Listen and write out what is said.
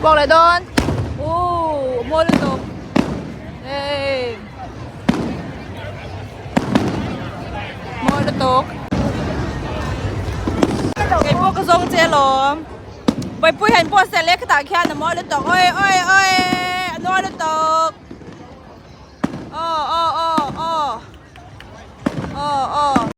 Puak leh dawn ooh a mawi lutuk hey mawi lutuk kei pawh ka zawng che alawm Bawihpui han pawh sel e khatah khian a mawi lutuk awi awi awi a mawi lutuk aw aw aw aw aw aw.